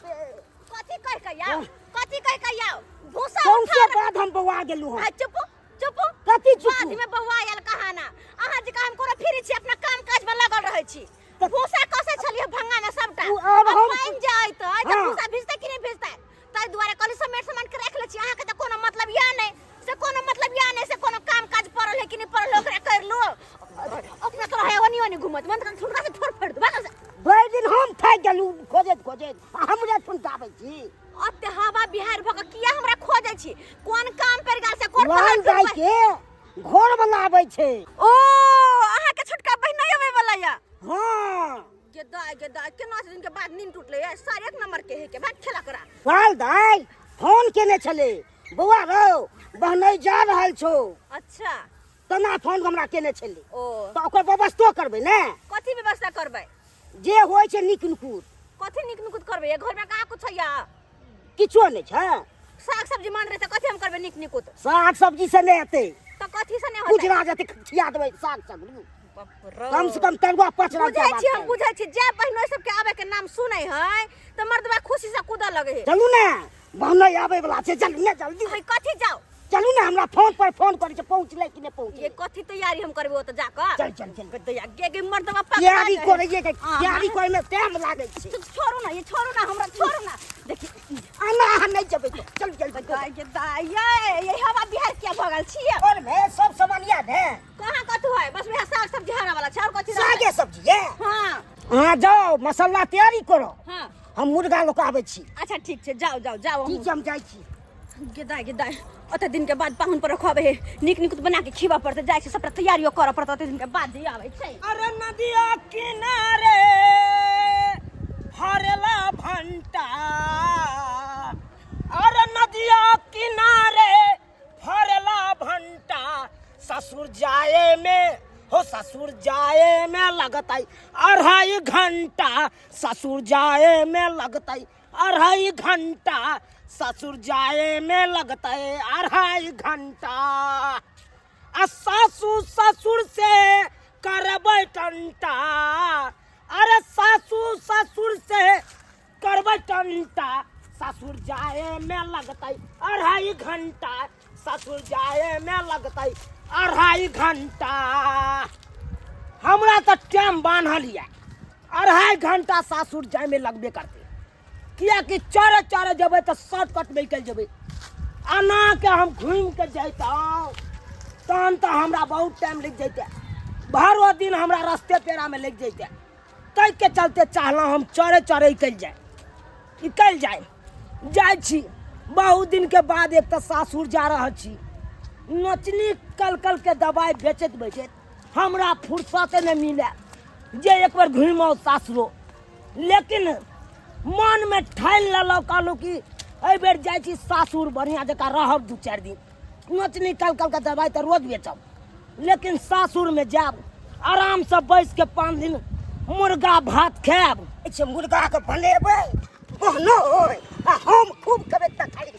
कथी कह के आउ कथी कह के आउ भूसा सौंसे उठा बाध हम बौआ गेलहुँ हँ आ चुप चुप कथी चुप बाद में बौआ आयल कहाना अहाँ जे हम कोनो फ्री छी अपना काम काज में लगल रहै छी तऽ- भूसा कसे छलियै भंगा में सबटा उ आब आ हम- पानि जाय तऽ तऽ हाँ। भूसा भिजतै कि नहि भिजतै ताहि दुआरे कहली समेट समान के राखि लै छी अहाँके तऽ कोनो मतलब यऽ नहि से कोनो मतलब यऽ नहि से कोनो काम काज पड़ल है कि नहि पड़ल है ओकरा कर लो अपना तो रहे ओनी ओनी घुमत मन तऽ ठुनका से ठोर फोड़ देबा भरि दिन हम थाकि गेलहुँ खोजैत खोजैत आ हमरे ठुनकाबै छी अते हवा बिहार भऽ कऽ किया हमरा खोजै छी कोन काम पड़ि गेल से कोन लाल पहाड़ दाइ के घर वाला आबै छै ओ अहाँके छोटका बहिन नहि अबै वाला या हँ गे दाइ गे दाइ केना दिन के बाद नींद टूटलै या साढ़े एक नंबर के है के भाग खेला करा लाल दाइ फोन केने छलै बौआ रौ बहनोइ जा रहल छौ अच्छा तना फोन हमरा केने छलै ओ तऽ ओकर व्यवस्थो करबै ने कथी व्यवस्था करबै जे होइ छै नीक नुकुत कथी नीक नुकुत करबै ये घर में कहाँ कुछ है या किछो नहि छै साग सब्जी मान रहे तऽ कथी हम करबै नीक नुकुत साग सब्जी से नहि हेतै तऽ कथी से नहि होतै उजरा जेतै खिया देबै साग सब्जी बाप रौ। कम से कम तरुआ पाँच रंग बुझै छी हम बुझै छी जे बहिनो सबके आबै के नाम सुनै है तऽ मर्दबा खुशी से कूदऽ लगै है चलू ने बहनोइ आबै वाला छै चलू ने जल्दी है कथी जाओ चलू ने हमरा फोन पर फोन करै छै पहुँचलै कि नहि ये पहुँचलै कथी तैयारी हम करबै ओतऽ जाकऽ चल चल चल दैया गे गे मर्दबा पकड़ा तैयारी जाइ है। करैये के हाँ, तैयारी करे में टाइम लागै छै तू छोड़ू ना ये छोड़ू ना हमरा छोड़ू ना देखी आना अहाँ नहि जेबै तऽ चलू जल्दी दाई के दाई ये ये हवा बिहार किया भऽ गेल छियै और में सब सामान याद है कहाँ कथू है बस वएह साग सब्जी हरा वाला छै और कथी रहतै? सागे सब्जी है हाँ अहाँ जाओ मसाला तैयारी करो हाँ हम मुर्गा लऽ कऽ आबै छी अच्छा ठीक छै जाओ जाओ जाओ ठीक छै हम जाइ छी गे दाई गे दाई ओते दिन के बाद पाहुन पर रखबै है नीक नीक बना के खिबा पड़तै जाइ छै सबटा तैयारियो करऽ पड़तै ओते दिन के बाद जे आबै छै अरे नदिया किनारे फरेला भंटा अरे नदिया किनारे फरेला भंटा ससुर जाए में हो ससुर जाए में लगतै अढ़ाई घंटा ससुर जाए में लगतै अढ़ाई घंटा ससुर जाए में लगतै अढ़ाई घंटा आ सासू ससुर से करबै टंटा अरे सासू ससुर से करबै टंटा ससुर जाए में लगतै अढ़ाई घंटा ससुर जाए में लगतै अढ़ाई घंटा हमरा तऽ टाइम बान्हल यऽ अढ़ाई घंटा सासुर जायमे लगबे करतै किएकि चढ़े चढ़े जेबै तऽ शॉर्टकटमे निकलि जेबै एना के हम घूमि के जैतहुँ तहन तऽ हमरा बहुत टाइम लागि जैते भरो दिन हमरा रस्ते पेड़ामे लागि जैते ताहिके चलते चाहलहुँ हम चढ़े चढ़े निकलि जाय निकलि जाय जाइ छी बहुत दिनके बाद एक तऽ सासुर जा रहल छी नचनी कल कलके दबाइ बेचैत बेचैत हमरा फुर्सते नहि मिले जे एक बेर घुमि आउ सासुरो लेकिन मनमे ठानि लेलहुँ कहलहुँ कि एहि बेर जाइ छी सासुर बढ़िआँ जकाँ रहब दू चारि दिन नोचनी कल कलके दबाइ तऽ रोज बेचब लेकिन सासुरमे जायब आरामसँ बैस के पाँच दिन मुर्गा भात खायब छै मुर्गाके बनेबै बहनो आ हम खूब खेबै तखन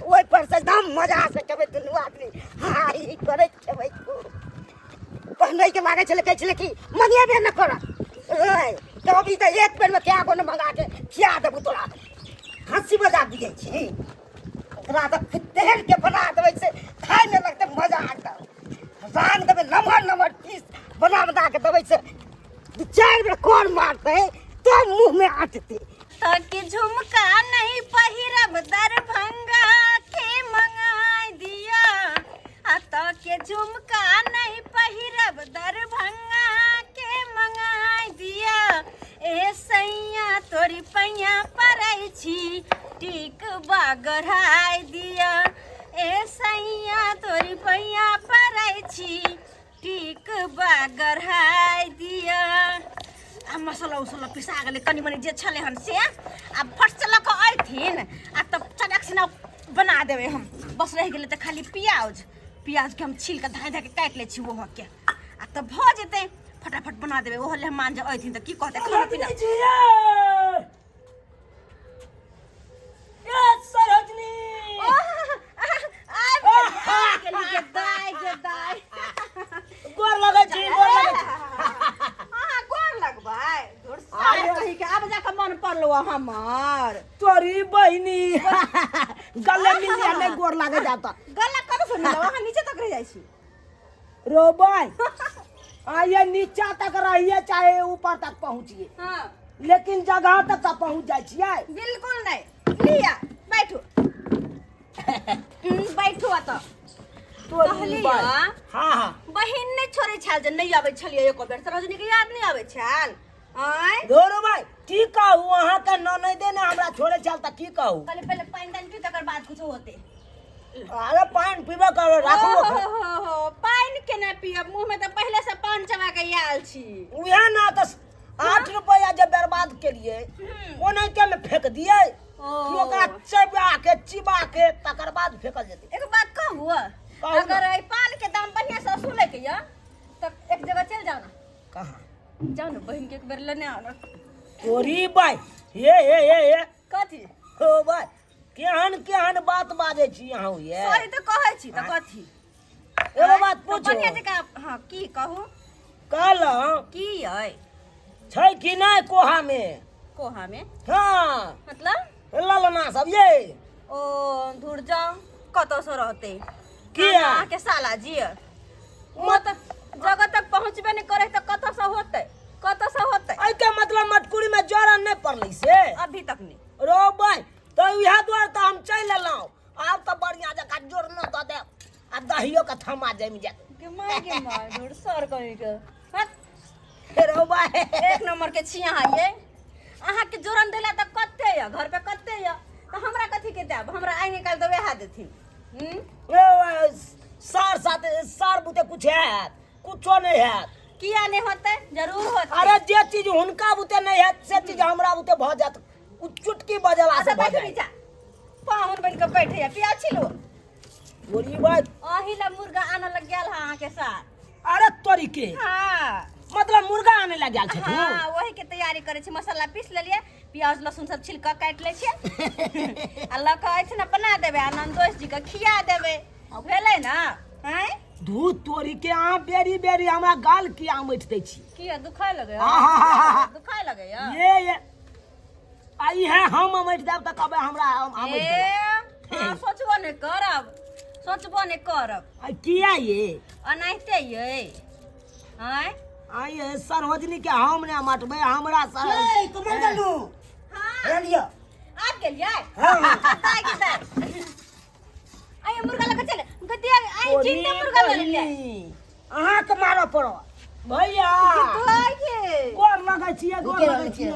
ओहि पर से एकदम मजासँ खेबै दुनू आदमी हाँ ई करैत खेबै खूब पहिने के लागै छलै कहै छलै कि मंगेबे नहि करत ओए तऽ अभी तऽ एक बेरमे कए गो ने मंगा के खिया देबू तोरा हँसी मजाक बुझै छी ओकरा तऽ तेल के बना देबै से खायमे लगतै मजा आतौ रान देबै नमहर नमहर पीस बना बना के देबै से दू चारि बेर कर मारतै तब मुँहमे अटतै तक झुमका नहीं पहिरब दरभंगा के मंगाई दिया आ तके झुमका नहीं पहिरब दरभंगा के मंगाई दिया ए सैया तोरी पैया परै छी टीक गढ़ाई दिया ए सैया तोरी पैया परै छी टीक गढ़ाई दिया आ मसाला उसला पिसा गेलै कनि मनि जे छलै हन से आ फट से लऽ कऽ अयथिन आ तब चटक से बना देबै हम बस रहि गेलै तऽ खाली प्याज प्याजके हम छील कऽ धाँइ धाँइ के काटि लै छी ओहोके आ तब भऽ जेतै फटाफट बना देबै ओहो ले मान जे अयथिन तऽ की कहतै खाना पीना सरोजनी आबि गेली गे दाइ गे दाइ गोर लगै छी गोर लगै छी अहाँ गोर लगबै धुर साले कही के आब जाके मन पड़लो हमर हमर। तोरी बहिनी गले मिल लिया नहीं गोर लागे जाता। गला कतऽ से मिलब? अहाँ नीचे तक रहि जाइ छी। रोबाई आइए नीचा तक रहिए चाहे ऊपर तक पहुँचिए। हाँ। लेकिन जगह तक तऽ पहुँच जाइ छियै। बिल्कुल नहीं, लिया बैठू। बैठू अतऽ। तोरी कहलियै। बाई। हाँ हाँ। बहिन नहि छोड़ै छल जे नहि आबै छलियै एको बेर, सरोजनी के याद नहि आबै छल? आँय। रो भाई की कहू, अहाँके ननैदे ने हमरा छोड़े छल तऽ की कहू। कहली पहिले पानि तानि पी, तकर बाद कुछो होते। अरे पानि पीबे करो, राखू। ओ हो हो हो, पानि केना पियब, मुँह में तऽ पहिले से पान चबा के आयल छी। उएह ना तऽ 8 रुपया जे बर्बाद केलिए ओनाहिते में फेंक दिए। ओ। कि ओकरा चबा के चिबा के तकर बाद फेंकल जेतै। एगो बात कहू? कहू ना। अगर एहि पान के दाम बढ़िया से वसूले के यऽ तऽ एक जगह चलि जाउ ने। कहाँ? जाउ ने, बहिन के एक बेर लेने आउ ने। तोरी बाई, हे हे हे हे। कथी? हो बाई, केहन केहन बात बाजै छी अहाँ ये। सही तऽ कहै छी तऽ कथी? एगो बात तऽ पूछू? बढ़िया जकाँ। हाँ, की कहू? कहलहुँ की अइ? छै कि नहि कोहा में? कोहा में? हाँ। मतलब? ललना सब ये। ओ धुर जाओ, कतऽ से रहते? किया? अहाँके साला जी मत जगह तक पहुँचबे नहि करे तऽ कतऽ से होतै, कतऽ से होतै? एहिके मतलब मटकुरी में जरन नहि पड़लै से? अभी तक नहि। रो भाई, तऽ इएह दुआरे तऽ हम चलि एलहुँ। आब तऽ बढ़िआँ जकाँ जोड़नो दऽ देब आ दहियो के थमा जमि जायत। गे माय गे माय, धुर सर कहीं के। हट। रो भाई, एक नंबर के छी अहाँ ये। अहाँके जोड़न देला तऽ कते यऽ घर पे, कते यऽ, तऽ हमरा कथी के देब? हमरा आइ निकालि तऽ वएह देथिन। रो, सार साथ सार बुते कुछ हैत? कुछो नहीं हैत। किया नहि होतै? जरूर होतै। अरे जे चीज हुनका बुते नहीं हैत से चीज हमरा बुते भऽ जायत, उ चुटकी बजेला से अच्छा भऽ बैठू जायत। नीचा, पाहुन बनि कऽ बैठे या पिया छिलू। तोरी बात अही ला मुर्गा आनऽ लग गेल है अहाँके साथ। अरे तोरी के। हाँ। मतलब मुर्गा आने लग गेल छथुन? हाँ, वही के तैयारी करै छी। मसाला पीस लेलियै, प्याज लहसुन सब छिल कऽ काटि लै छियै आ लऽ कऽ अछि ने बना देबै आ नन्दोस जी के खिया देबै। भेलै ने? आँय। धूत तोरी के, अहाँ बेरी बेरी हमरा गाल किया अमैठ दै छी? किया दुखाय लगैया? आहाहाहा। दुखाय लगैया? ये आ इहे हम अमैठ देब तऽ कहबै हमरा अमैठ ए देलक। हाँ, सोचबो नहि करब, सोचबो नहि करब। आ किया ये? अनाहिते ये। आँय। आ ये सरोजनी के हम नहि अमटबै, हमरा सर ए कमल गलू। हाँ। हे लिअ। आबि गेलियै? हाँ। आइ गेलै। आइ मुर्गा लऽ कऽ चल गदिया, आइ जिंदा मुर्गा लऽ लेलियै। अहाँके मारऽ पड़त भैया। के गोर लगै छियै, गोर नीके लगै लगै छियै।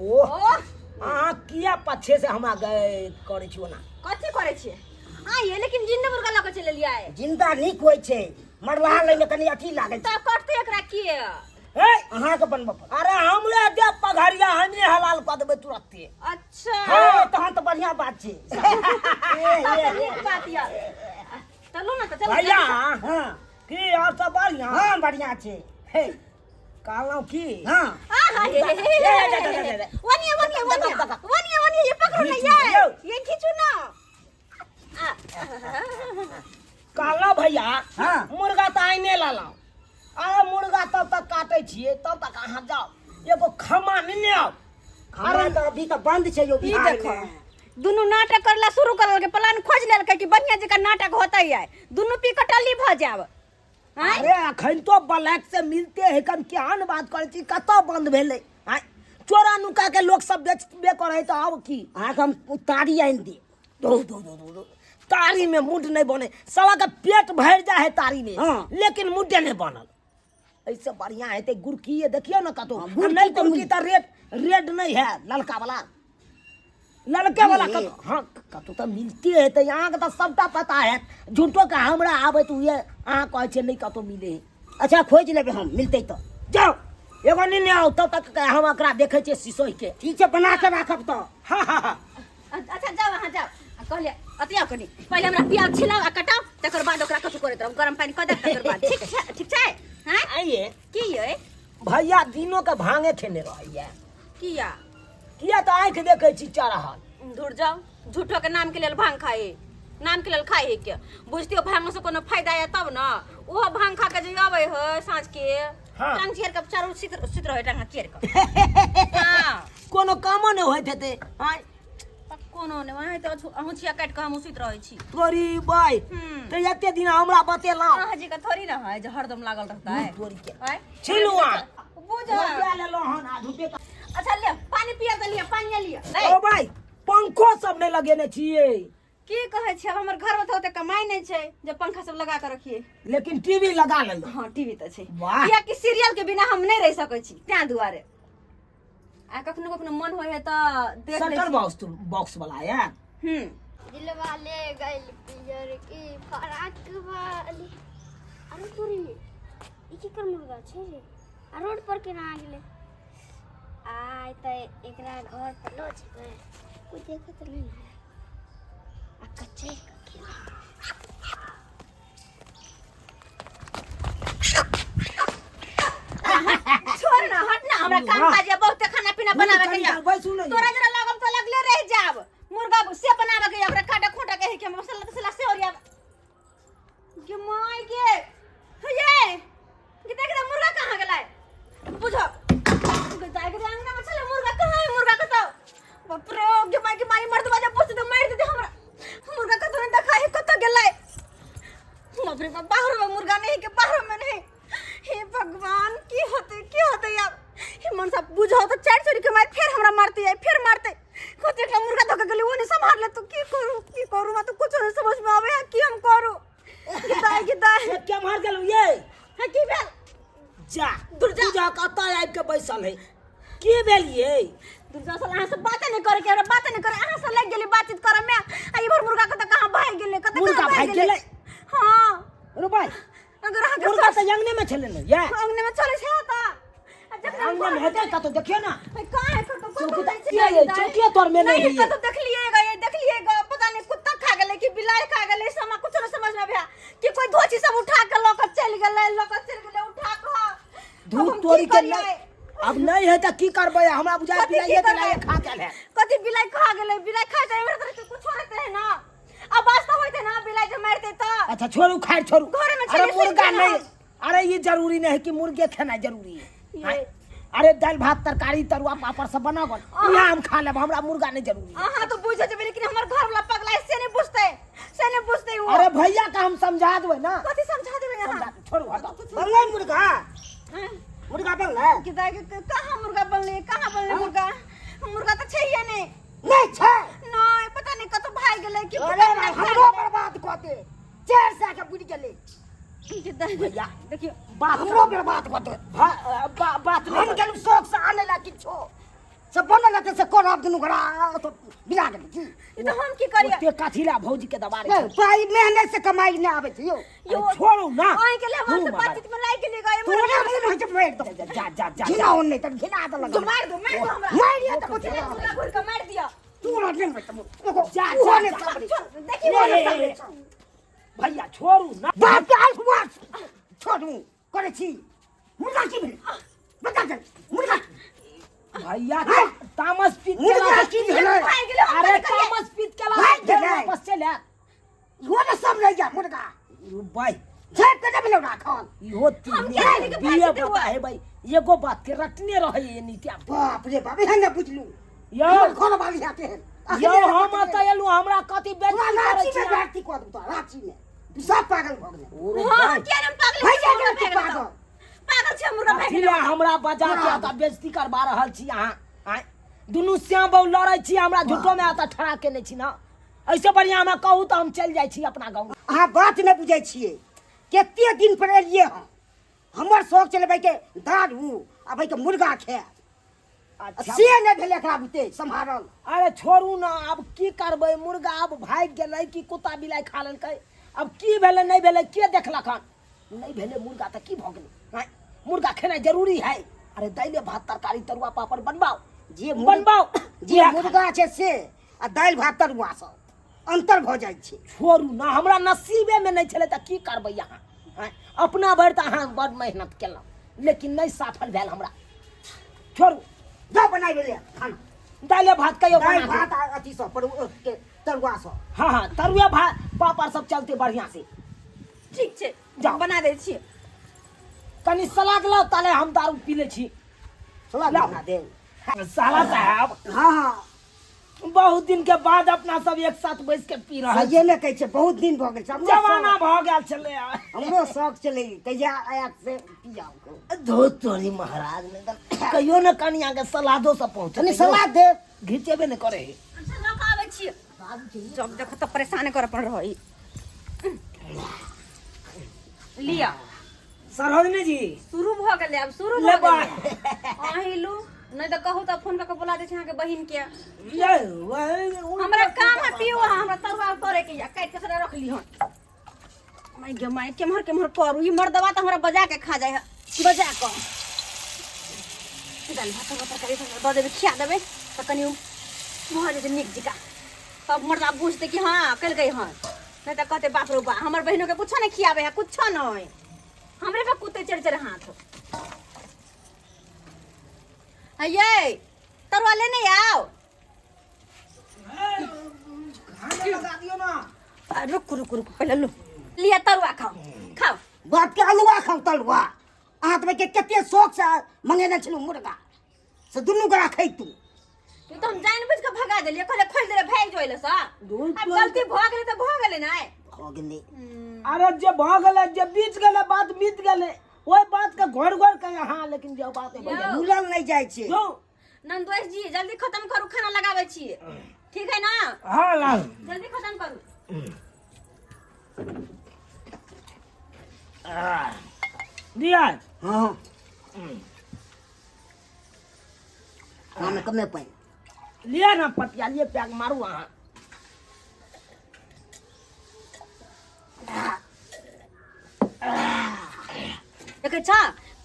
ओह, ओह, अहाँ किया पछे से हमरा करै छी ओना? कथी करै छियै? आइ ये, लेकिन जिंदा मुर्गा लऽ कऽ चलि एलियै। जिंदा नीक होइ छै, मरलाहा लैमे कनि अथी लागै छै। तऽ कटतै एकरा के? हे, अहाँके बनबऽ पड़त। अरे हमरे दे पघरिया, हमरे हलाल कऽ देबै तुरत्ते। अच्छा। हँ, तहन तऽ बढ़िआँ बात छै। तब तऽ नीक बात यऽ। चलू ने तऽ, चलू। भैया। हँ। की और सब बढ़िआँ? हँ, बढ़िआँ छै। हे, कहलहुँ की, हँ। आहा, हे, हे, हे, हे, हे, हे, हे, हे। वनिया, वनिया, वनिया, वनिया, वनिया, ये पकड़ो ना, ये ये खींचू ना। आ, कहलहुँ भैया। हाँ। मुर्गा तऽ आइने लेलहुँ। अरे मुर्गा तब तक काटै छियै तब तक अहाँ जाउ एगो खमा नेने आउ। खाना तऽ अभी तऽ बंद छै यौ ई बिहार देखो, मे। दुनू नाटक करला शुरू करलकै, प्लान खोज लेलकै कि बढ़िया जकाँ नाटक होतै आइ, दुनू पी कऽ टल्ली भऽ जायब। आँय? अरे अखन तो ब्लैक से मिलते है कन, केहन बात करै छी? कतऽ बंद भेलै? आँय, चोरा नुका के लोक सब बेचबे करै तऽ आब की? अहाँके हम तारी आनि देब। दो दो दो दो दो, तारी में मुड नहीं बने, साला के पेट भर जाए है तारी में। हाँ। लेकिन मुडे नहीं बनल। ऐसे बढ़िया हेतै गुड़की, देखियौ ने कतौ। हाँ, गुड़की नहीं तऽ गुड़की तऽ रेड रेड नहीं है, ललका वाला, ललके वाला ये। कतौ। हाँ, कतौ तऽ मिलते हेतै। अहाँके तऽ सबटा पता है, झूठो के हमरा आबैत हुए अहाँ कहै छियै नहि कतौ मिले है। अच्छा, खोजि लेबै हम, मिलतै तऽ। जाउ एगो नेने आउ, तब तक हम एकरा देखै छियै सिसोइ के। ठीक छै, बना कऽ राखब तऽ। हाँ हाँ हाँ। अच्छा जाउ, अहाँ जाउ। आ कहलियै अतिया कनि पहिले हमरा प्याज छिलाउ आ कटाउ, तकर बाद ओकरा कथू करैत रहब, गरम पानि कऽ देब तकर बाद। ठीक छै, ठीक छै। हाँ। आइए। की यै? भैया दिनो के भांगे खेने रहैया। किया? किया तऽ आँखि देखै छी चढ़ल। धुर जाउ, झूठो के नाम के लेल भांग खाइ, नाम के लेल खाइ है के बुझतियो भांग से कोनो फायदा है तब न। ओहो भांग खा के जे अबै है साँझ के। हाँ। टांग चेर के चारू सुत सुत रहे टांग चेर के। हां। कोनो कामो नहि होइत हेतै। आँय। कोनो ने वहाँ तऽ अहुँछिया काटि कऽ हम सुति रहै छी। तोरी बाय। हम्म। तऽ एते दिन हमरा बतेलहुँ। अहाँ जी के थोड़ी ना है जे हरदम लागल रहता है। तोरी के। आँय? छिलू अहाँ। बुझ। रुपया लेलहुँ हन आ झूठे अच्छा ले पानी पिया तऽ लिअ, पानी लिअ। नहीं। ओ भाई, पंखो सब नहि लगेने छियै। की कहै छी, अब हमर घर में तऽ ओते कमाई नहि छै जे पंखा सब लगा के रखिए। लेकिन टीवी लगा लेलहुँ। हाँ, टीवी तऽ छै। वाह। कियाकि सीरियल के बिना हम नहि रहि सकै छी, तें दुआरे। आ कखनो कखनो मन होइ है तऽ देख लै शटर छी। बॉक्स बॉक्स वाला है। हम्म। दिलवा ले गइल पियर की फराक वाली। अरे तोरी, ई की कर मुर्गा छै रे? आ रोड पर केना आ गेलै? आय तऽ एकरा घर पर लऽ जेबै, कोइ देखत नहि ने, आ कचैर कऽ खेबै। छोड़ ना, हट ना, हमरा काम वाह। काज है बहुत, खाना पीना बनावे के कनी या। काल बैसू ने। तोरा जरा लागम तो लगले रह जाब। मुर्गा से बनावे के या, ओकरा काटे खोटा के है के मसाला तसला से ओरिया के माय के ये के देख रे, मुर्गा कहाँ गेलै? बुझो के जाय के अंगना में छले मुर्गा, कहाँ है मुर्गा? कतौ? बाप रे, के माय के मारी मर्द बाजा पूछ दे, मार दे हमरा। मुर्गा कतौ नहीं देखा है, कतौ गेलै? बाप रे बाप, बाहर में मुर्गा नहीं के बाहर में नहीं। हे भगवान, की होते, की होते यार? हे मन सब बुझो तो चार चोरी के मार फिर हमरा मारते है, फिर मारते। खुद एक मुर्गा धोके गेली, वो नहीं संभाल ले तो की करू, की करू? मैं तो कुछ नहीं समझ में आवे है, की हम करू? गिदाय गिदाय। ए, के मार गेलौ ये? है की भेल? जा। दुर्जा। दुर्जा कतऽ आबि के बैसल है? की भेल ये? दुर्जा साला, अहाँ से बाते नहीं करे के, हमरा बाते नहीं करे। अहाँ से लग गेली बातचीत करे में, आ इधर मुर्गा कतऽ कहाँ भागि गेलै, कतऽ मुर्गा कहाँ भागि गेलै? हाँ। रो भाई, अगर अहाँ के मुर्गा तऽ अंगने में छलै ने ये? अंगने में चलै छै तऽ आ जखन हम अंगने में हेतै कतौ, देखियौ ना। कहाँ है? कतौ चौकी कतौ तऽ नहि छै। किया ये? चौकियो तोर में नहीं नहीं है। कतौ देखलिएगा, ये देखलिएगा, पता नहीं कुत्ता खा गेलै कि बिलाइ खा गेलै, से हमरा कुछ नहीं समझ में आबे कि कोई धोची सब उठा के लऽ के चलि गेलै, लऽ के चलि गेलै उठा के। अब धूप हम की तोरी के करियै? नहीं, अब नहीं है तऽ की करबै? हमरा बुझाइ कथी की बिलाइए करबै? तिलाइए खा गेल है। कथी बिलाइ खा गेलै? बिलाइ खा जाय हमरा तरह के कुछो रहते है ना, आवाज तो होते ना बिलाइ जे मारते तऽ। अच्छा छोड़ू, खैर छोड़ू। घरे में अरे छलियै, मुर्गा सुति नहीं गेलहुँ। अरे ये जरूरी नहीं है कि मुर्गे खेना जरूरी है। ये। हाँ? अरे दाल भात तरकारी तरुआ पापड़ सब बना गल, उहे हम खा लेब, हमरा मुर्गा नहीं जरूरी है। अहाँ तो बुझे जेबै, लेकिन हमर घर वाला पगला है, से नहीं बुझते, से नहीं बुझते वो। अरे भैया का हम समझा देबै ना। कथी समझा देबै अहाँ? समझा, छोड़ू, हटाओ। बनलै मुर्गा? हाँ? मुर्गा बनलै? कि दाइ के कहाँ मुर्गा बनलै, कहाँ बनलै मुर्गा? मुर्गा तऽ छैहे नहि। नहि छै? नहि, पता नहीं कतौ भागि गेलै कि अरे कुत्ता भाई, खा हमरो गेलै। बर्बाद कऽ दे, चारि सए के बुड़ि गेलै। कि दाइ, भैया, देखियौ बात हमरो बर्बाद कऽ दे। बात हम नहीं। गेलहुँ शौक से आनै ला किछो से बनल हेतै, से करब दुनू गोरा तो बिला गेलै की। ई तऽ हम की करियै? ओते कथी ला भौजी के दबा रहे नहि, पाइ मेहनत से कमाई नहि आबै छै यौ। यौ, छोड़ू ना। अहीं के लिए हमर से हूँ, बाबा। बातचीत में लागि गेलै गे। तोरे मन होइ छै मारि दौ। जा जा जा जा। घिना ओन नहि तऽ घिना देलक। जो मारि दो, मारि दो हमरा। मारि दिअ तऽ कुछ मुर्गा घुरि कऽ मारि दिअ। तू रह नहि होइत एगो। जा, उहो जा, नहि जा। सम्हरै छोड़, देखियौ। ए, उहो नहि ए, सम्हरै ए, छै। भैया छोड़ू ना। बाप के आइ हुआ छोड़ू करै छी। मुर्गा की भेल बता दे मुर्गा? भैया हैं? तामस पीत मुर्गा केला की भेलै? भागि गेलै, हम अरे कथी करियै? तामस पीत केला भागि फेर गेलै। वापस चलि आयत। इहो ने सब रहि जा मुर्गा। यो भाई झाँपि के नहि भेलौ राखल। इहो हम किया नहीं के बीए भागि पता है भाई, एगो बात के रटने रहे ये नीति। बाप रे बाप, एहन ने बुझलू यौ। हमर घर वाली हाथे हैं। यौ, हम एतऽ एलहुँ, हमरा कथी तोरा बेइज्जती करै रांची छी में अहाँ? भर्ती कऽ देबौ तोरा रांची में, तू सब पागल भऽ गेलै। ओ हाँ, भाई, किया नहीं पागल? भैया मुर्गा गेल तू भागि गेलै। पागल। पागल छै मुर्गा भागि कथी गेलै। लए हमरा बजा के एतऽ बेइज्जती करबा रहल छी अहाँ? आँय, दुनू श्याम बाबू लड़ै छी, हमरा झूठो में एतऽ ठड़ा केने छी ना। ऐसे बढ़िया हमरा कहू तऽ हम चलि जाइ छी अपना गाँव। अहाँ बात नहि बुझै छियै, कते दिन पर एलियै हँ। हमर शौक छलै के दारू आ भाई के मुर्गा खायब। अच्छा। से नहि भेलै एकरा बुते सम्हारल। अरे छोड़ू ना, आब की करबै? मुर्गा आब भागि गेलै कि कुत्ता बिलाइ खा लेलकै, आब की भेलै नहि भेलै के देखलक हन? नहि भेलै मुर्गा तऽ की भऽ गेलै? आँय, मुर्गा खेनाइ जरूरी है? अरे दालि भात तरकारी तरुआ पापड़ बनबाउ। जे बनबाउ। जे इएह खा- मुर्गा छै से आ दालि भात तरुआ सब अंतर भऽ जाइ छै। छोड़ू ना, हमरा नसीबेमे नहि छलै तऽ की करबै अहाँ? आँय, अपना भरि तऽ अहाँ बड़ मेहनत केलहुँ, लेकिन नहि सफल भेल हमरा। छोड़ू। जा बनाइ भेलै खाना। दालि भात कहियो दालि बना भात आ अथी सब पर के तरुआ सब। हाँ हाँ, तरुआ भात पापड़ सब चलते बढ़िया से। ठीक छै। जाओ। बना दै छी। कनी सलाद लाओ ताले हम दारू पी ले छी। सलाद लाओ। बना देब। साला साहब। हाँ हाँ। बहुत दिन के बाद अपना सब एक साथ बैस के पी रहल छी। सहिए ने कहै छै, बहुत दिन भऽ गेल छै। हमरो जमाना शौक- भऽ गेल छलै। हमरो शौक छलै कहिया आयत से पियाब। धो तोरी महाराज ने तऽ कहियो ने कनिया के सलादो सब पहुँचे। कनी सलाद देब। घिचेबे ने करे। अच्छा लऽ कऽ आबै छी। जब देखो तऽ परेशान कर अपन रहै। लिअ। सरोजनी जी। शुरू भऽ गेलै, आब शुरू भऽ लेबै। गेलै। अहीं लू, नहि तऽ कहू तऽ फोन कऽ के बोला दै छी अहाँके बहिन के। ये, वही- हमरा काम है पियो, अहाँ हमरा तरुआ तोड़े के या काटि के थोड़ा रख लिहन। माय गे माय, केम्हर केम्हर करू, ई मर्दवा तऽ हमरा बजा के खा जाइ है, बजा कऽ। दालि भात तरुआ तरकारी सब दऽ देबै, खिया देबै तऽ कनि भऽ जेतै नीक जकाँ, तब मर्दा बुझतै कि हँ केलकै हन। नहि तऽ कहतै बाप रो बा, हमर बहिनो के कुछो नहि खियाबै है, कुछो नहि, हमरे पर कुत्ते चढ़ चढ़ हाथ। ये तरुआ लेने आओ। खाना लगा दियो ना। आ, रुक रुक रुक, पहले लो लिया तरुआ, खाओ खाओ। बाप के अलुआ खाउ तलुआ। अहाँ तऽ के कते शौक से मंगेने छलहुँ मुर्गा, से दुनू गोरा खैतू। तू तो हम जान बुझ के भगा देलिए, कहले खोल देले भाग जोइले सा। दूध अब गलती भ गेलै त भ गेलै ना। भऽ गेलै। अरे जे भऽ गेलै, जे बीत गेलै, बात बीत गेलै, ओहि बात के घोर घोर के यहाँ लेकिन जे बात है यौ। भूलल नहि जाइ छै। यौ। नंदोस जी जल्दी खत्म करू, खाना लगाबै छी, ठीक है ना? हाँ लाल। जल्दी खत्म करू। दिया। हाँ हम कमे पानि लिया ना, पटिया लिए पैक मारू अहाँ। देखै छ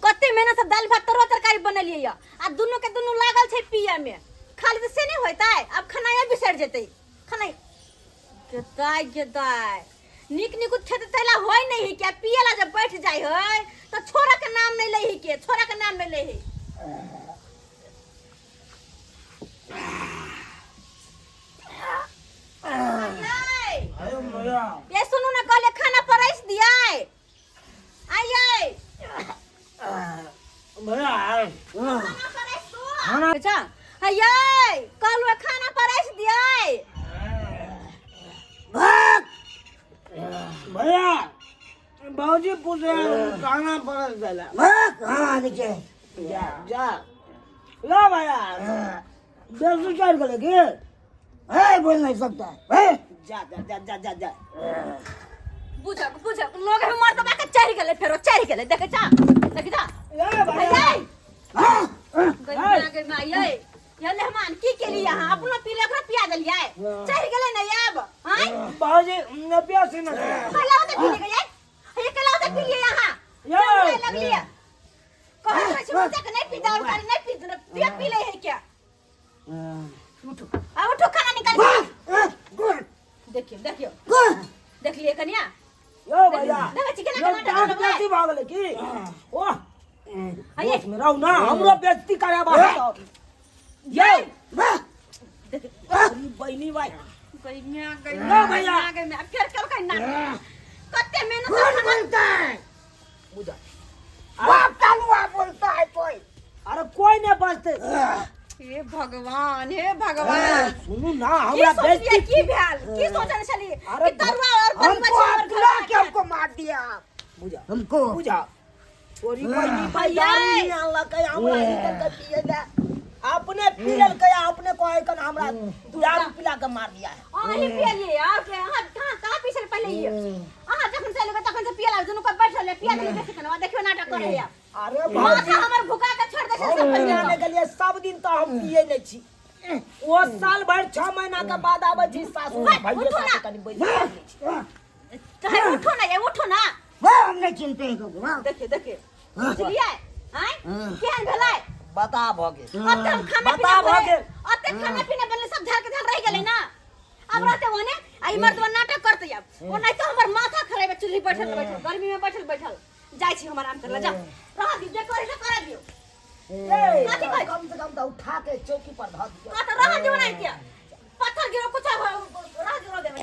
कते मेहनत से दालि भात तरुआ तरकारी बनेलियै या, आ दुनू के दुनू लागल छै पिए में खाली, तऽ से नहि होइतै? आब खेनाइए बिसरि जेतै। खेनाइ गेदाय गेदाय नीक नीक खेत तैला होय नहीं है क्या? पिए ला जब बैठ जाय है तो छोरा के नाम नहीं ले है के, छोरा के नाम नहीं ले है। अरे भैया। ये सुनू ना, कहले खाना परस दिया आइए। भैया। खाना परस दो। अच्छा आइए, कहलु खाना परस दिया। भैया, भौजी पूछ रहे हैं खाना परस देला। भाग। हाँ नीचे जा जा लो भैया, बेसी चढ़ गेलै की? है बोल नहीं सकता है। जा जा जा जा जा जा। बुझक बुझक लोग हम मर्दबा के चढ़ गेलै, फेरो चढ़ गेलै। देखे जा, देखे जा। ए भैया। आइए। गई माँ, गई माँ, ये ये मेहमान की केली अहाँ? अपनो पी ले, ओकरा पिया देलियै, चढ़ गेलै ने आब। आँय भौजी न प्यासी न। कहला होते पी ले गई, ये कहला होते पी लिए अहाँ। यो। चढ़ लगलियै, कहै छै बच्चा के नहीं पी, दारू तारू नहीं पी, पिया पी ले है क्या? उठो, अब उठो, खाना निकाल के। देखियो देखियो, देख लिए कनिया? यो भैया। देखै छी केना यो केना दाँत नाटक बेसी भऽ गेलै की? ओह। आइए। होश में रहू ना, हमरो बेइज्जती कराबा है तो। यो अरे बहिनी भाई। गई म्या गई। लो भैया। म्या गई म्या, फेर केलकै नाटक, कते मेहनत से कौन खाना बोलता है? बुझा। बाप तलुआ बोलता है कोई? अरे कोई नहीं बचते। हे भगवान, हे भगवान। सुनू ना, की हमरा सोचलियै? बेइज्जती की भेल? की सोचने छलियै अरे कि तरुआ और बड़ी हमको मछली आप हमर बुला घर के हमको मार दिया। बुझा। हमको बुझा, तोरी बहिनी भाई भैया। दारू नहीं आनलकै, हमरा ई देलकै पिए ले। अपने पी लेलकै आ अपने कहै कन हमरा दारू पिला के मार दिया है। अहीं पियलियै और के? अहाँ कहाँ कहाँ पी छलै पहिले? ई अहाँ जखन से एलियै तखन से पिए लागल, दुनू कोइ बैठल रहै, पिया देलियै बेसी कनवा। देखियौ नाटक करै है। अरे माथा हमर भुका के छोड़ दै छै सब। हम पहिले आने के लिए सब दिन तो हम पिए नहीं छी, वो साल भर 6 महीना के बाद आबै छी सासुर। भाई, भैया उठो ना। साथे कनि बैस के पी छी। कहे उठो ना, ये उठो ना। वाह, हम नहीं चिनते हैं को। वाह। देखियौ देखियौ, बुझलियै? आँय, केहन भेलै? बता भऽ गेल। अब तऽ हम खाना बता पीना भऽ भऽ गेल। अते खाना पीना बनले, सब झाड़ के झाड़ रहि गेलै ना। अब रहते ओने आ ई मर्दवा नाटक करते आब, ओ नहीं तो हमर माथा खराब है। चूल्ही बैठल बैठल, गर्मी में बैठल बैठल जाइ छी हम आराम करला। जा रह दियो, जे करे से करे दियो। ए, कथी कहै? कम से कम तऽ उठा के चौकी पर धऽ दियौ। कत रह दियो नहीं के पत्थर गिरो, कुछ रह दियो, रह देबै।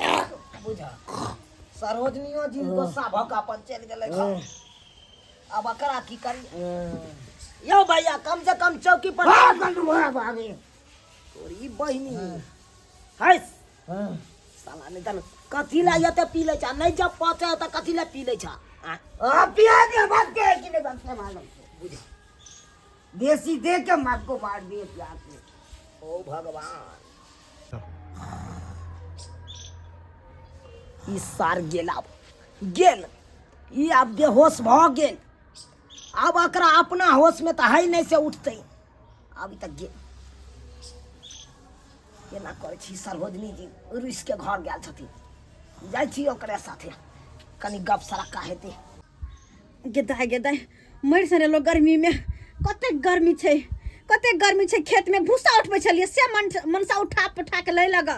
बुझा, सरोजनियो जी गुस्सा भऽ कऽ अपन चलि गेलै घर। अब एकरा की करी यौ भैया कम से कम चौकी पर भाग बंधु भाग भागे तोरी बहिनी है साला नहीं जान कथी ला एते पी लै छ नहीं जब पचे त कथी ला पी लै छ आ आ पिया के भाग के कि नहीं भाग के मालूम बुझ देसी दे के मार को मार दिए प्यार से ओ भगवान ई सार गेल आब गेल ई आब बेहोश भऽ गेल आब एकरा अपना होशमे तऽ है नहि से उठतै आब ई तऽ गेल केना करै छी सरोजनी जी रुसिके घर गेल छथिन जाइ छी ओकरे साथे कनि गप सड़क्का हेतै गेदाय गेदाय मरि सरे लोग गर्मीमे कतेक गर्मी छै कतेक गर्मी छै खेतमे भूसा उठबै छलियै से मन मनसा उठा पुठा के लै लग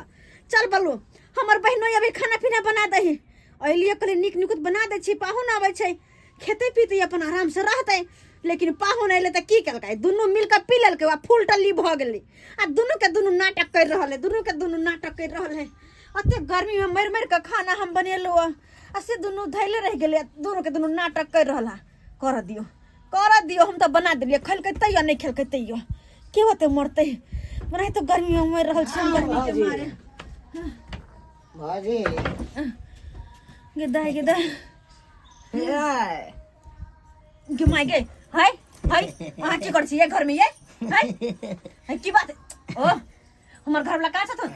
चल बलू हमर बहिनो अभी खाना पीना बना दही अलियै कहलियै नीक निकुत बना दै छी पाहुन अबै छै खेतै पीतै अपन आरामसँ रहतै लेकिन पाहुन अयलै तऽ की केलकै दुनू मिल कऽ पी लेलकै आ फूल टल्ली भऽ गेलै आ दुनूके दुनू नाटक करि रहल है दुनूके दुनू नाटक करि रहल है एतेक गर्मीमे मरि मरि कऽ खाना हम बनेलहुँ आ से दुनू धैले रहि गेलै दुनूके दुनू नाटक करि रहल है करऽ दियौ करऽ दियौ हम तऽ बना देलियै खेलकै तैयो नहि खेलकै तैयो के होतै मरतै ओनाहितो गर्मीमे मरि रहल छी हम गर्मीके मारे भाजी गे दाइ गे दाइ गे माय गे हाय हाय अहाँ की करै छी ये घरमे ये हाय हाय की बात ओ हमर घरवला कहाँ छथुन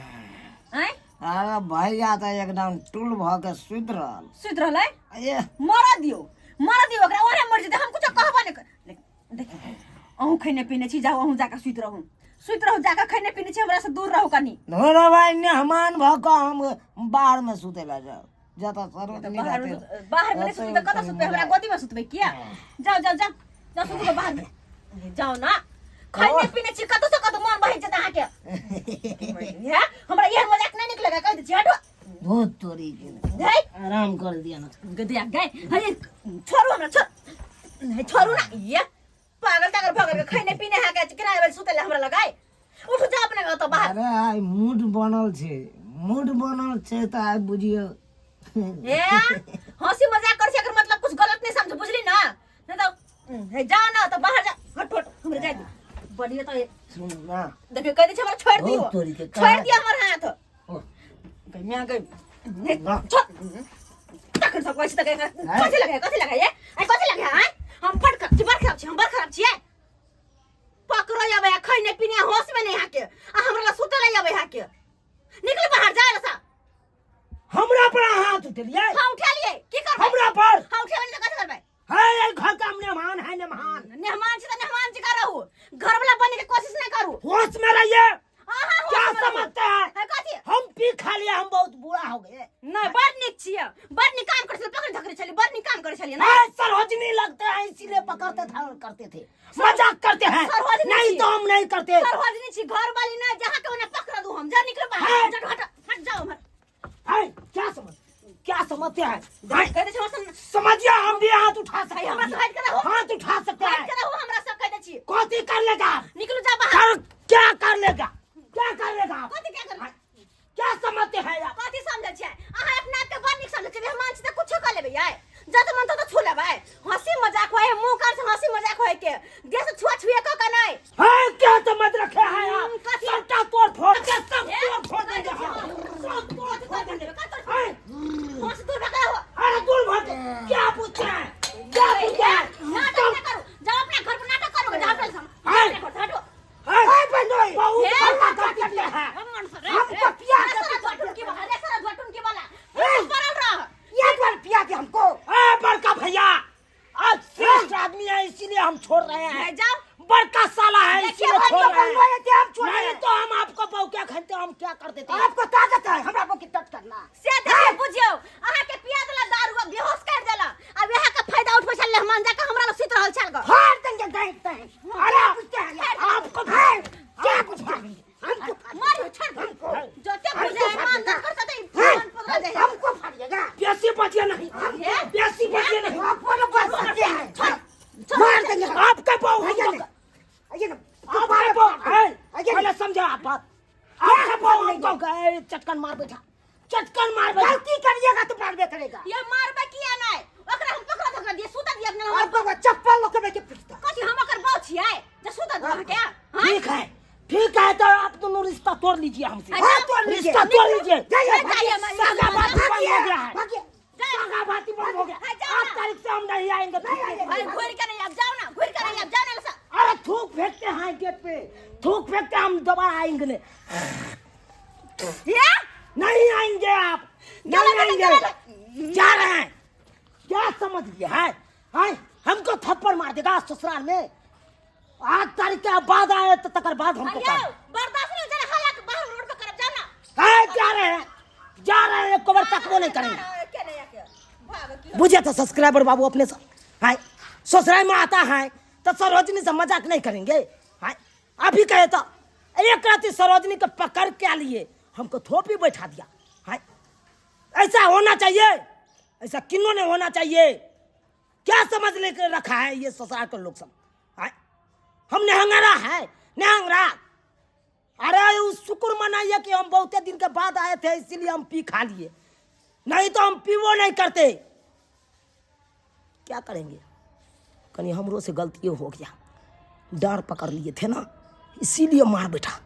आँय अरे भैया तऽ एकदम टूल भऽ के सुति रहल सुति रहलै ए मरऽ दियौ मरऽ दियौ ओकरा ओहे मरि जेतै हम कुछो कहबो नहि देखियौ अहूँ खैने पीने छी जाउ अहूँ जाकऽ सुति रहू सुति रहू जाकऽ खैने पीने छी हमरा से दूर रहू कनी धोरो भाई मेहमान भऽ कऽ हम बाहर मे सुतै लए जाउ जतऽ सरोजनी बाहर रहतै में बाहर में नहीं सुतबै तऽ कतऽ सुतबै हमरा गोदी में सुतबै किया जाओ जाओ जाओ जाओ सुतबै बाहर में जाओ ना खैने पीने छी कतौ से कतौ मन बहि जेतै अहाँके हैं हमरा एहन मजाक नहि नीक लगे कहि दै छी हटो भूत तोरी के है आराम कर दिया ना गदिया गए हे छोड़ू हमरा छोड़ नहीं छोड़ू ना ये पागल तागल भगल के खैने पीने है के केना आबै सुतै ले हमरा लगाए उठू जा अपने ओतऽ बाहर अरे आइ मूड बनल छै मूड बनल छै तऽ आइ बुझियौ ए हंसी मजाक कर छै एकर मतलब कुछ गलत नहीं समझ बुझली ना नहीं तो हे जा ना तो बाहर जा हट हट हमरा जाय दे बढ़िया तो सुन ना देखियो कह दे छै हमरा छोड़ दियो बहुत तोरी के छोड़ दियो हमर हाथ ओ। गई म्या गई छोड़ तखन सब कहै छै तऽ कथी लगे कथी लगे ये आई कथी लगे आय हम बड़ खराब छी बड़ खराब छी हम बड़ खराब छियै पकड़ो आबै आ खैने पीने होश में नहीं हाके आ हमरा ला सुते ला आबै हाके निकल बाहर जा रसा हमरा पर हाथ उठेलियै हां उठा लिए की करबै हमरा पर हां उठेबै नहीं तऽ कथी करबै है ये घर का मेहमान है मेहमान मेहमान छी तऽ मेहमान जी का रहू घर वाला बने के कोशिश नहीं करू होश में रहिए अहाँ होश क्या में रहू। समझते हैं है कथी हम पी खा लिया हम बहुत बुरा हो गए नहीं बड़ नीक छियै बड़ नीक काम करै छलियै पकड़ धकरै छलियै बड़ नीक काम करै छलियै ना है, सरोजनी लगते हैं इसीलिए पकड़ते थे और करते थे मजाक करते हैं सरोजनी नहीं छी। तो हम नहीं करते सरोजनी छी घर वाली नहीं जहाँ के ओने पकड़ दू हम जा निकल बाहर है। जा हट हट जाओ हमर है, क्या समझ क्या समझते हैं है, कह दे छी हमरा से समझिए हम भी हाथ उठा सकते हमरा हैं से हट के रहू हाथ उठा सकते हट हैं के रहू हमरा से कह दे छी कौन कर लेगा निकलू जा बाहर कर क्या कर लेगा क्या कर लेगा आप? कथी क्या करबै क्या समझते हैं आप कथी समझै छियै अहाँ अपना आपके बड़ नीक समझै छियै मेहमान छी तऽ कुछो कऽ लेबै यै जत मन तत छू लेबै हंसी मजाक होय मुंह कान से हंसी मजाक होय के देह से छुआ छुए कऽ के नहि है क्या समझ रखे हैं आप कथी? सबटा तोड़ फोड़ के सब ए, तोड़ फोड़ देंगे हम सब तोड़ फोड़ देंगे कथी है, हंस दूर भगा हो अरे दूर भाग क्या पूछते हैं क्या पूछते हैं नाटक ना करू जाओ अपना घर पर नाटक करोगे जाओ अपना है। घर हटो है, बंदोई बहुत हे, हल्ला करते हैं हमको पिया के के वाला रे ये द्वार पिया के हमको ए बड़का भैया आज श्रेष्ठ आदमी है इसीलिए हम छोड़ रहे हैं जाओ बड़का साला है देखिए, इसीलिए भाई, छोड़ तो रहे हैं बंदोई थे हम छोड़ रहे नहीं हैं तो हम आपको बहु क्या खनते हम क्या कर देते हैं आपको ताकत है हमरा को कितना करना से देखिए बुझियौ अहाँ के पिया देला दारू आ बेहोश कर देला अब यहाँ के फायदा उठबै छल मेहमान जाके हमरा लग सुति रहल छल ग फाड़ देंगे देखते हैं अरे पूछते हैं आपको है, क्या पूछते हैं हमको मारियो छोड़ दे हमको जते बुझे मान न कर सते है, मन पकड़ जाए हमको फाड़िएगा बेसी बचिए नहीं हे? बेसी बचिए नहीं आपको बच सकते हैं छोड़ मार देंगे हम। आपके बहु आइए हमको ना, आइए ना आपके बहु है आइए ना। पहले समझो आप बात आपके बहु हमको गए चटकन मार बैठा चटकन मार बैठा गलती करिएगा तो मारबे करेगा ये मारबे किया नहीं ओकरा हम पकड़ न दिए सुत दिए अपना और बाबा चप्पल लऽ के बेटे पिटता। कथी हम ओकर बाउ छियै जे सुत दिए अहाँके? हाँ? ठीक है, ठीक है, तो आप दोनों रिश्ता तोड़ लीजिए हमसे। हाँ, तोड़ लीजिए। रिश्ता तोड़ लीजिए। जाइए, जाइए, भागिए। सागा बाती बंद हो गया है। भागिए। सागा बाती बंद हो गया। हाँ, जाओ आज ना। तारीख से हम नहीं आएंगे। भाई घुर के नहीं आब, जाओ ना, घुर के नहीं आब, जाओ ना लसा। अरे थूक फेंकते हैं गेट पे, थूक फेंकते हम दोबारा आएंगे नहीं। ये? नहीं आएंगे आप, नहीं आएंगे, जा रहे हैं। क्या समझ लिया है? हैं? हमको थप्पड़ मार देगा ससुराल में। 8 तारीख के बाद आए तो तकर बाद हमको अरे काम। बर्दाश्त नहीं जरा हल्ला के बाहर रोड पे करब, जाओ ना। हैं, जा रहे हैं, जा रहे हैं, एक बार तकबो नहीं करेंगे। के नहीं आके भाग की। बुझे तो सब्सक्राइबर बाबू अपने से है, ससुराल में आता है तो सरोजनी से मजाक नहीं करेंगे। है अभी कहे तो एक रात सरोजनी के पकड़ के लिए हमको थोपी बैठा दिया है। ऐसा होना चाहिए? ऐसा किन्नों नहीं होना चाहिए। क्या समझ लेकर रखा है ये ससुराल के लोग सब? है हम निहंगरा है, निहंगरा। अरे उस शुक्र मनाइए कि हम बहुते दिन के बाद आए थे, इसीलिए हम पी खा लिए, नहीं तो हम पीवो नहीं करते। क्या करेंगे, कहीं हमरो से गलती हो गया, डर पकड़ लिए थे ना, इसीलिए मार बैठा।